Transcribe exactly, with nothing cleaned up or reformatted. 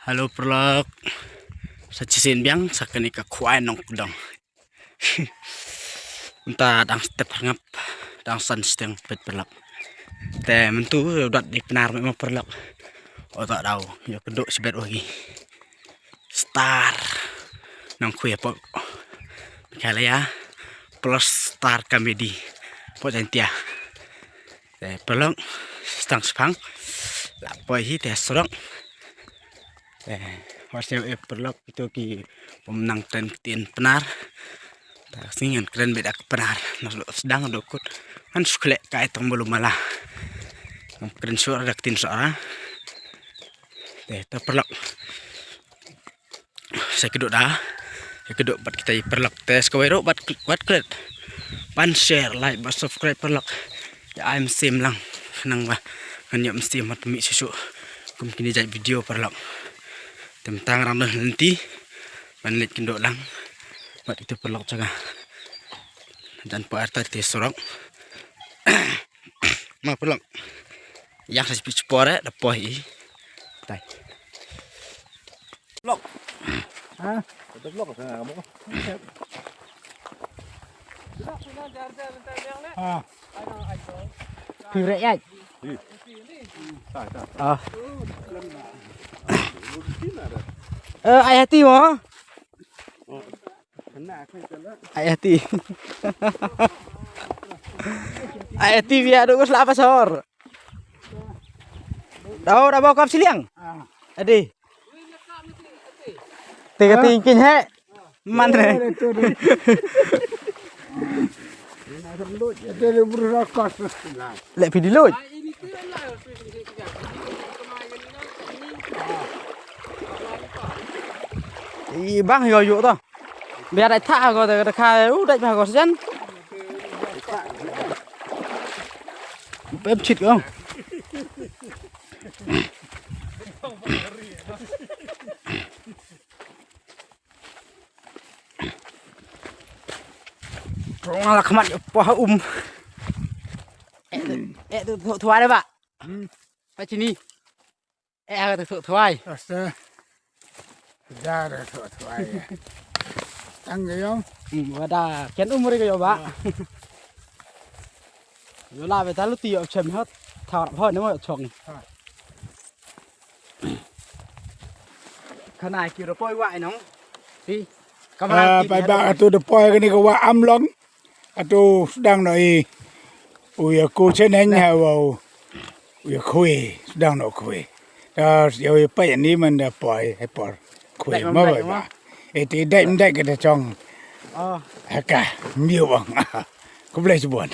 Hello paralok. Sa shisien biang sa kane ka khwai nongkyndong. Mynta dang step hangap, dang san shiteng peit paralok. Te mynta u dap da i Pnar mo paralok. Ota daw ïoh kynduh shibit wa ki star nongkhwai hapoh Meghalaya plus star comedy hapoh Jaintia. Te paralok, sdang shipang la poi hi te surok. Te hor sñiaw e paralok, kito ki bym nang kren ktien Pnar. Te sngi ngan kren beit da ka Pnar, na sdang da kut. Ngan shu khleh kai tang ba lu mala. Ngam kren shuh da ktien Sohra. Te to paralok, sa kynduh da, sa kynduh bad kita i paralok. Te sa kawei ruh bad, bad klet ban share, like bad subscribe paralok. Ïa ai mynsiem lang, khnang ba ngan ïoh mynsiem ban pynmih shuh shuh kum kine jait video paralok. Te mynta nga dang don lynti ban leit kynduh lang bad kito paralok jong nga. Jan poi arta te surok. Ma paralok, ïa sa shu poi da poi i. Tai. Paralok. Ha? Ada paralok sana kamu. Ha. Phi rek ai. Ih. Tai, tai. Ah. Eh, ai hati mo. Ai hati. Ai hati bia duk sla pasor. Dau da bau kap siliang. Adi. Te ka ting kin he. Man re. Le phi di lut. I bang yo yo to. Bia dai tha ko te ka u dai ba ko sen. Pep chit ko. Trong la khmat pa um. Eh tu, eh tu, tu, tu ada ba. Hmm. Pa chini. Eh, ha tu, tu, tu ai. Asta. Dar tu, tu ai. Tang yo. Hmm, wada ken umri ko ba. Yo la be talu ti yo chem hot. Thar ho ne mo chong. Khana ki ro poi wa nong. Ti. Kamera. Ah, pai ba atu da poi kani ka wa am long. Atu sdang no i. U ya ku chen hen ha wa u. U ya khwi sdang no khwi. Da ya u ya pai ni man da poi he por. Khwi ma bai ba. E ti dai dai ka da chong. Oh. Ha ka miu bang. Khublei shibun.